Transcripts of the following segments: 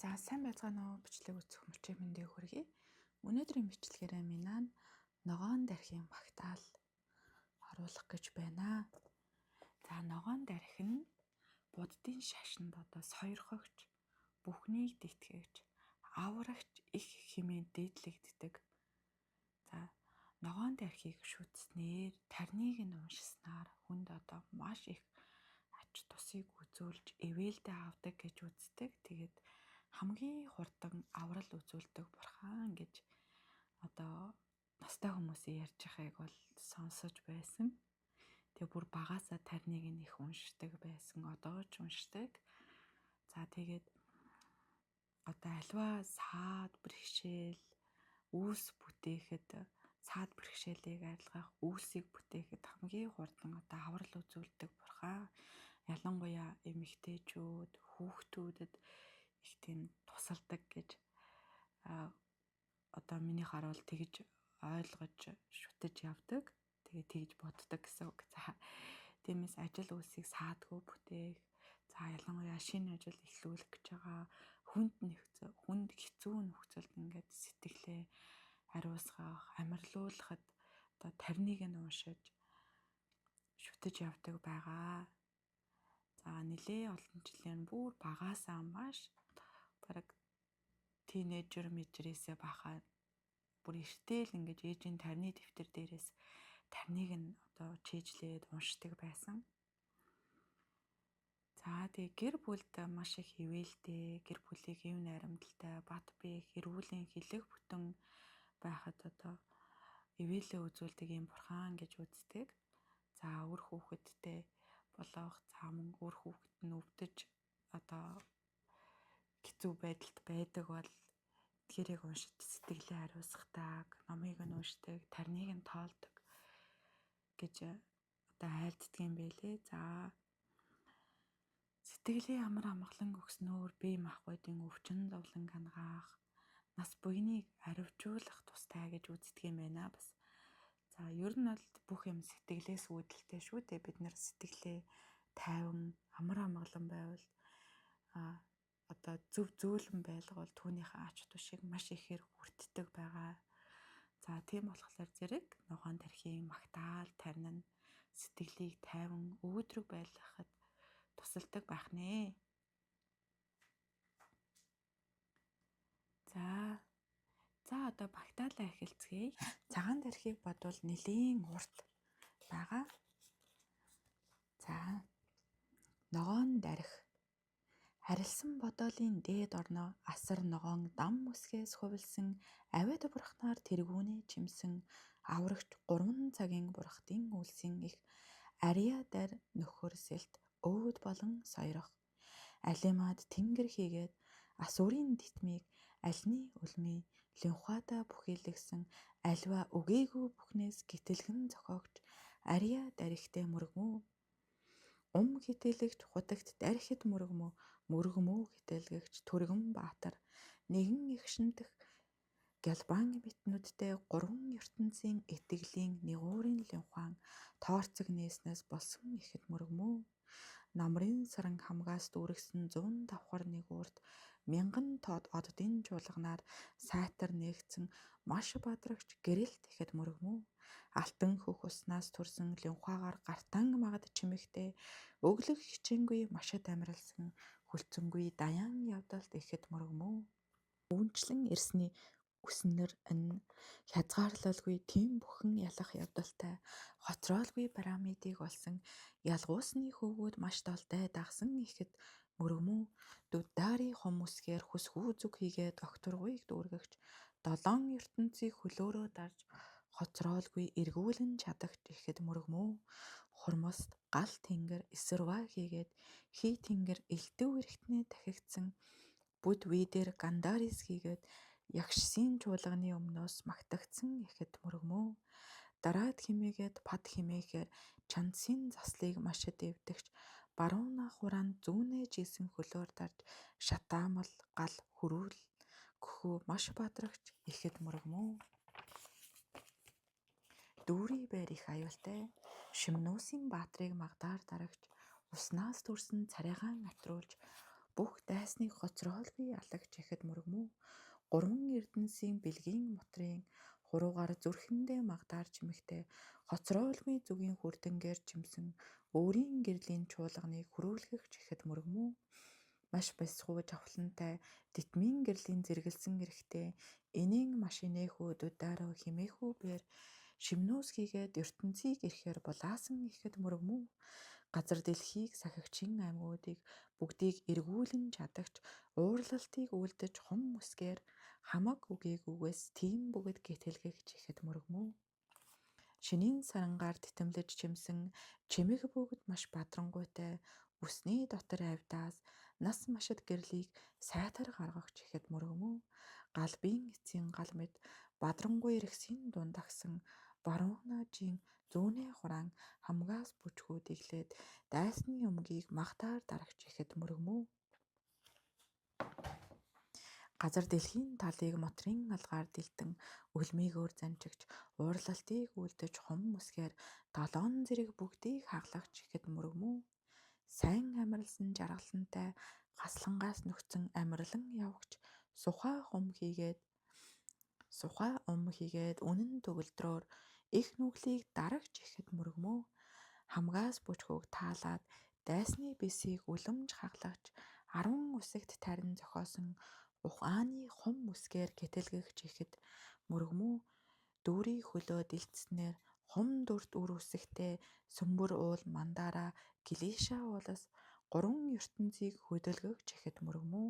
За сайн байцгаана уу, бичлэг үзэх мөчийн мэндийг хүргэе. Өнөөдрийн бичлэгээрээ минь ногоон дархийн магтаал оруулах гэж байна. За ногоон дарх нь буддын шашинд одоо сойрхогч, бүхнийг дитгэгч, аврагч их хэмээн дээдлэгддэг. За ногоон дархийг шүтснээр, тарныг нь уншсанаар хүнд одоо маш их ач тусыг үзүүлж ивээлдээ авдаг гэж үздэг. Тэгээд хамгийн хурдан аврал үзүүлдэг бурхан гэж одоо настай хүмүүсийн ярьж байгааг бол сонсож байсан. Тэгээ бүр багасаа тарныг нь их уншдаг байсан. Одоо ч уншдаг. За тэгээд одоо альва саад бэрхшээл үүс бүтээхэд, саад бэрхшээлийг арилгах, үүсийг бүтээхэд хамгийн хурдан одоо аврал үзүүлдэг бурхан. Ялангуяа эмэгтэйчүүд, хүүхдүүдэд их тийм тусалдаг гэж одоо миний харуул тэгж ойлгож шүтэж явдаг. Тэгээ тэгж боддог гэсэн үг. За тиймээс ажил үйлсийг саадгүй бүтээх. За ялангуяа шинэ ажил эхлүүлэх гэж байгаа хүнд нөхцөл, хүнд хэцүү нөхцөлд ингээд сэтгэлээ хариуцгах, амарлуулахад одоо тарныг нь уншиж шүтэж явдаг байгаа. За нэлээ олон жилийн бүр багасаа маш бараг тинейжер мэжрээсээ бахаа бүр эртэл ингэж ээжийн тарны дэвтэр дээрээс тарныг нь одоо чийжлээд уншдаг байсан. За тэгээ гэр бүлд маш их ивэлтэй, гэр бүлийг эв найрамдалтай, бат бэх, эрүүлийн хилэх бүтэн байхад одоо ивэлээ үзүүлдэг юм бурхан гэж үздэг. За үр хүүхэдтэй болох, за мөн үр хүүхэд нь өвдөж одоо хэцүү байдалд байдаг бол эдгээрийг уншиж сэтгэлээ хариуцгадаг, номыг нь уншдаг, тарныг нь тоолдог гэж одоо айлддаг юм байлээ. За сэтгэлийн амар амгалан өгснөөр бие махбодын өвчин зовлон ангаах, нас буйныг аривжуулах тустай гэж үздэг юм байна бас. За ер нь бол бүх юм сэтгэлээс үүдэлтэй шүү дээ. Бид нар сэтгэлээ тайван, амар амгалан байвал одоо зөв зөөлөн байлгавал түүнийхээ ач тушийг маш ихээр хүртдэг байгаа. За тийм болохоор зэрэг ногоон тархийн магтаал тарин нь сэтгэлийг тайван өөдрөг байлгахад тусалдаг байх нэ. За одоо багтаалаа эхэлцгээе. Цагаан тархийг бодвол нэлээн урт байгаа. За ногоон дарих. Арилсан бодоолын дээд орноо асар ногоон дам үсгээс хувилсан авиад бурхнаар тэргүүнээ чимсэн аврагч 3 цагийн бурхтын үлсийн их ариа дар нөхөрсөлт өөд болон сойрох. Алимад тэнгэр хийгээд асуурын дитмийг альны улмын линхвада бүхийлгсэн альва үгээгүй бүхнээс гítэлгэн зохиогч ариа дарихтай мөргмөө. Ум хитэлэгч худагт дарихд мөргмөө, мөргмөө хитэлгэгч түргэн баатар нэгэн их шинтэх гялбан мэтнүүдтэй гурван ертөнцийн итгэлийн нэгуурын линхван тоорцог нээснээс болсон ихэд мөргмөө. Намрын саран хамгаас дүүргэсэн 100 давхар нэгуурт мянган тод оддын чуулганаар сайтар нээгдсэн маш бадрагч гэрэлт ихэд мөргмөө. Алтан хөх уснаас төрсэн линхвагаар гартан магад чимэгтэй өглөх хичээнгүй машид амралсан хөлцөнгүй даяан явдалт ихэд мөргмөө. Үүнчлэн ирсний үснэр нь хязгаарлалгүй тийм бүхэн ялах явдалтай хоцроолгүй параметрийг олсон ялгуусны хөвгүүд маш долтой дагсан ихэд мөргмөө. Дүддари хум үсгээр хүсхүү зүг хийгээд огторгуйг дүүргэгч долоон ертөнцийг хөлөөрөө дарж хоцроолгүй эргүүлэн чадагч ихэд мөргмөө. Хурмаст гал тэнгэр эсэрва хийгээд хий тэнгэр элдв эрхтнээ дахигдсан бүд видэр гандарис хийгээд ягшсын чуулганы өмнөөс магтагдсан ихэд мөргмөө. Дараад химээгээд пад химээхээр чансын заслыг машид эвдэгч барууна хураанд зүүнээ жийсэн хөлөөр дарж шатаамал гал хөрүүл гөхөө маш бадрагч ихэд мөргмөө. Дүүрий байр их аюултай шимнүүсийн баатрыг магдаар дарагч уснаас төрсэн царайгаан атруулж Бүх дайсныг хоцроолгүй алагч ихэд мөргөмөө. Гурван эрдэнсийн бэлгийн мотрын хуруугаар зүрхэндээ магдаар чимэгтэй хоцроолгүй зүгийн хүрдэнгээр чимсэн өөрийн гэрлийн чуулганыг хөрөөлгөх ихэд мөргөмөө. Маш бясхуу жавхлантай дитмийн гэрлийн зэрэгэлсэн эрэхтэй энийн машинэхүү дударуу химээхүү бээр шимнүүс хийгээд ертөнцийг ирэхээр булаасан ихэд мөргөмөө. Газар дэлхийг сахигчийн аймагуудыг бүгдийг эргүүлэн чадагч уурлалтыг үлдэж хум үсгээр хамаг үгээгүйгээс тийм бөгөөд гэтэлгэгч ихэд мөргөмөө. Шинийн сарангаар тэтэмлэж чимсэн чимэг бүгд маш бадрангуйтай үсний дотор авдаас нас машид гэрлийг сайтар гаргагч ихэд мөргөмөө. Галбын эцсийн гал мэд бадрангуй эргэсийн дунд агсан баруунажийн зүүнээ хураан хамгаас бүжгүүд иглээд дайсны өмгийг махтаар дарагч ихэд мөргөмөө. Газар дэлхийн талыг мотрын алгаар дэлдэн өлмийгөөр занчигч уурлалтыг үлдэж хум үсгээр долоон зэрэг бүгдийг хаглагч ихэд мөргөмөө. Сайн амарлсан жаргалантай гаслангаас нөхцөн амарлан явагч сухаа хум хийгээд сухаа ум хийгээд үнэн төгөлдрөөр их нүглийг дарагч ихэд мөргөмөө. Хамгаас бүжгүүг таалаад дайсны бисийг үлэмж хаглагч 10 үсэгт тарин зохиосон ухааны хум үсгээр гэтэлгэгч ихэд мөргөмөө. Дүүрий хөлөө дэлтснээр хум дүрт үр үсэгтэй сүмбэр уул мандаараа Гэлиша уулас гурван ертөнцийг хөдөлгөгч ихэд мөргөмөө.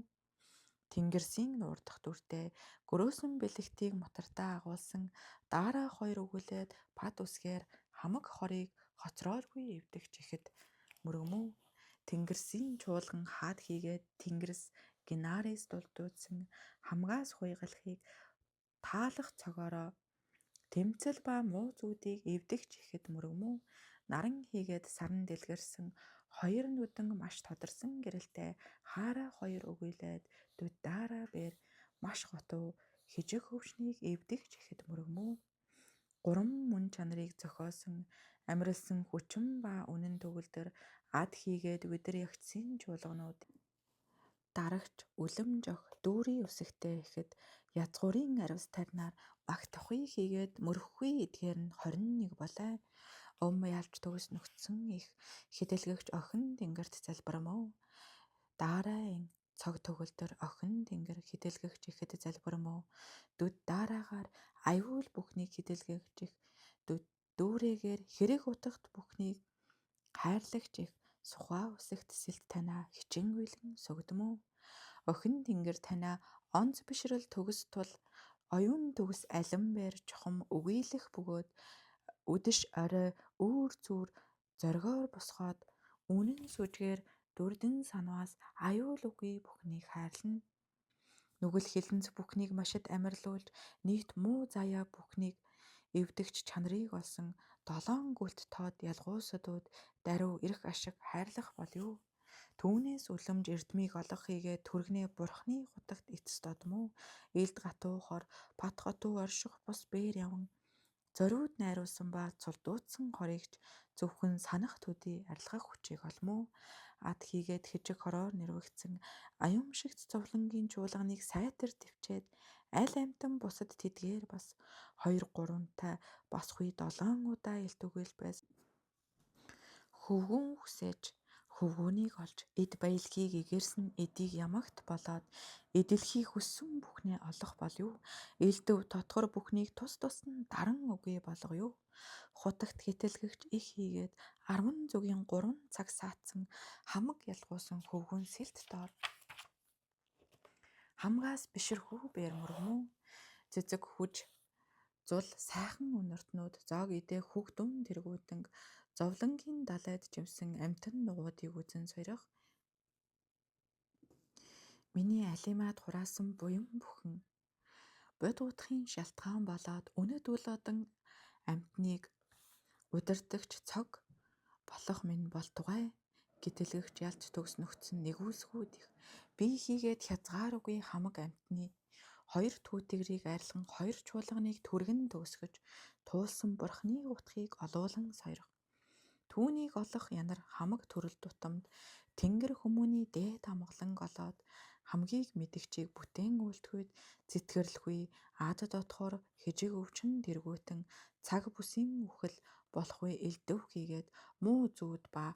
Тэнгэрсийн нуурдах дүртэй гөрөөсөн бэлэгтийг мотартаа агуулсан дараа хоёр өгүүлээд пад үсгээр хамаг хорыг хоцроолгүй эвдэгч ихэд мөргөмөө. Тэнгэрсийн чуулган хаад хийгээд тэнгэрс Генарис дулдуудсан хамгаас хуйгалахыг таалах цогоороо тэмцэл ба муу зүүдийг эвдэгч ихэд мөргөмөө. Наран хийгээд саран дэлгэрсэн хоёр нүдэн маш тодорсон гэрэлтэй хаараа хоёр өгүүлээд дудараа бээр маш готов хижиг хөвшнийг эвдэгч ихэд мөргөмөө. Гурван мөн чанарыг зохиосон амиралсан хүчин ба үнэн төгөлдөр ад хийгээд өдөр ягцсын чуулганууд дарагч үлэмж ох дүүрийн үсэгтэй ихэд язгуурын аривс таринаар багтахгүй хийгээд мөрөхгүй эдгээр нь 21 болой. Ум ялж төгс нөхцөн их хідэлгэгч охин тэнгэрт залбирамөө. Дараа цог төгөлдөр охин тэнгэр хідэлгэгч ихэд залбирамөө. Дүд дараагаар аюул бүхнийг хідэлгэгч их дүд дүүрэгээр хэрэг утгат бүхнийг хайрлагч их сухаа үсэгт сэлт танаа хичин уйлан сөгдмөө. Охин тэнгэр танаа онц бишрэл төгс тул оюун төгс алим бэр чухам үгийлэх бөгөөд үдэш орой үүр зүр зоригоор босгоод үнэн сүжгээр дүрдэн санваас аюул үгүй бүхнийг хайрлана. Нүгэл хилэнц бүхнийг машид амарлуулж нийт муу заяа бүхнийг эвдэгч чанарыг олсон долоон гүлт тоод ялгуусадууд даруй эрх ашиг хайрлах болов. Түүнээс үлэмж эрдмийг олох хийгээд түргнээ бурхны хутагт эцэст одмоо. Илд гатуу хор пат гатуу орших бус бээр яван зориуд найруулсан ба цулдуудсан хоригч зөвхөн санах төдий арилгах хүчийг олмоо. Ад хийгээд хижиг хороор нэрвэгдсэн аюумшигт зовлонгийн чуулганыг сайтар төвчээд аль амьтан бусад тэдгээр бас 2 3-тай бас хуй 7 удаа илтүгэл байс. Хөвгүн хүсэж хөвгүүнийг олж эд баялагийг эгэрсэн эдийг ямагт болоод эдэлхий хүссэн бүхнээ олох болов. Элдв дотгор бүхнийг тус тус нь даран үгүй болгоё. Хутагт хэтэлгэгч их хийгээд 10 зүгийн 3 цаг саатсан хамаг ялгуусан хөвгүүн сэлт доор хамгаас бишэрхүү бээр мөргөмөө. Цэцэг хүж зул сайхан үнэртнүүд зоог идэ хөг дүн тэргүүтэн зовлонгийн далайд жимсэн амьтан нугуудыг үзэн сойрох миний алимад хураасан буян бүхэн бод утахын шалтгаан болоод үнэт үл одон амьтныг удирдагч цог болох минь болтугай гэтэлгэгч ялц төгс нөхцөн нэгүүлсгүүд их би хийгээд хязгааргүй хамаг амьтны хоёр түүтгэрийг арилган хоёр чуулганыг түргэн төгсгөж туулсан бурхны утгыг олуулан сойрох. Түүнийг олох янар хамаг төрөл тутамд Тэнгэр хүмүүний дээд амгаланг олоод хамгийн мэдгчийг бүтээн үйлдэхүйд цэтгэрлэхүй ад дотхоор хижиг өвчин тэргүүтэн цаг бүсийн үхэл болохгүй элдв хийгээд муу зүүд ба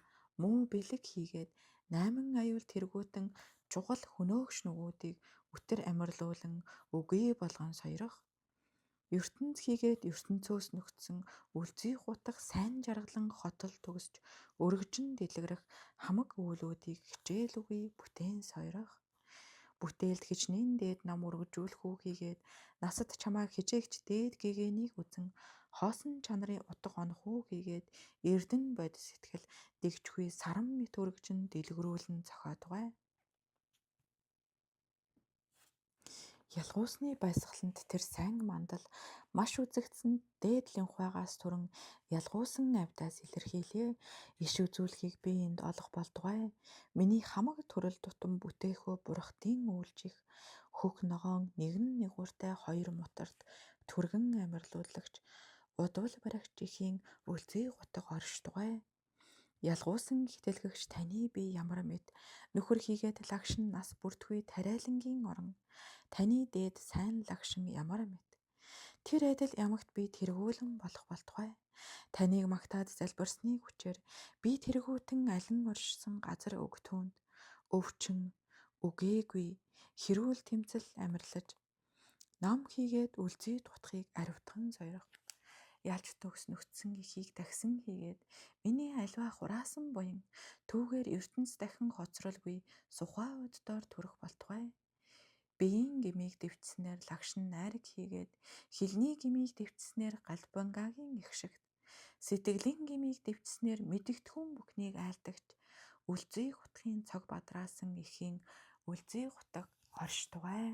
муу бэлэг хийгээд найман аюул тэргүүтэн чухал хөнөөгч нүгүүдийг үтэр амьрлуулан үгүй болгон сойрох ертөнц хийгээд ертөнцөөс нөхцсөн үлзий хутга сайн жаргалан хотол төгсч өргөжин дэлгэрэх хамаг үүлүүдийг хичээл үгүй бүтээн сойрох бүтээлд хичнээн дээд ном өргөжүүлэх үү хийгээд насад чамайг хичээгч дээд гэгээнийг үзэн хоосон чанарын утга онох уу хийгээд эрдэнэ бод сэтгэл дэгжгүй саран мэт өргөжин дэлгэрүүлэн зохиодгой. Ялгуусны баясгаланд тэр сайн мандал маш үзэгдсэн дээд линхваагаас түрэн ялгуусан амьтаас илэрхийлээ. Иш үзүүлэхийг би энд олох болтугай. Миний хамаг төрөл тутам бүтээхөө бурхдын үйлжих хөх ногоон нэгэн нэгүртэй хоёр мутарт түргэн амьрлуулагч удвал баригч ихийн үлзий гутаг оршдугай. Ялгуусан хэтэлгэгч таны бие ямар мэт нөхөр хийгээд лагшин нас бүртгүй тариалангийн орон таны дээд сайн лагшин ямар мэт тэр адил ямагт би тэргүүлэн болох болтугай. Таныг магтаад залбирсны хүчээр би тэргүүтэн алин оршсон газар өг түүнд өвчин үгээгүй хэрүүл тэмцэл амьрлаж ном хийгээд үлзий дутахыг аривтхан сойрох ялж төгс нүцсэн ихийг дахин хийгээд миний альва хураасан буян түүгээр ертөнц дахин хоцролгүй сухаа уддоор төрөх болтугай. Биеийн гмийг дэвтснээр лагшин найраг хийгээд хилний гмийг дэвтснээр галбангагийн ихшигт сэтгэлийн гмийг дэвтснээр мэдэгдэхүүн бүхнийг айлдагч үлзий хутгийн цог бадраасан эхийн үлзий хутаг оршдугай.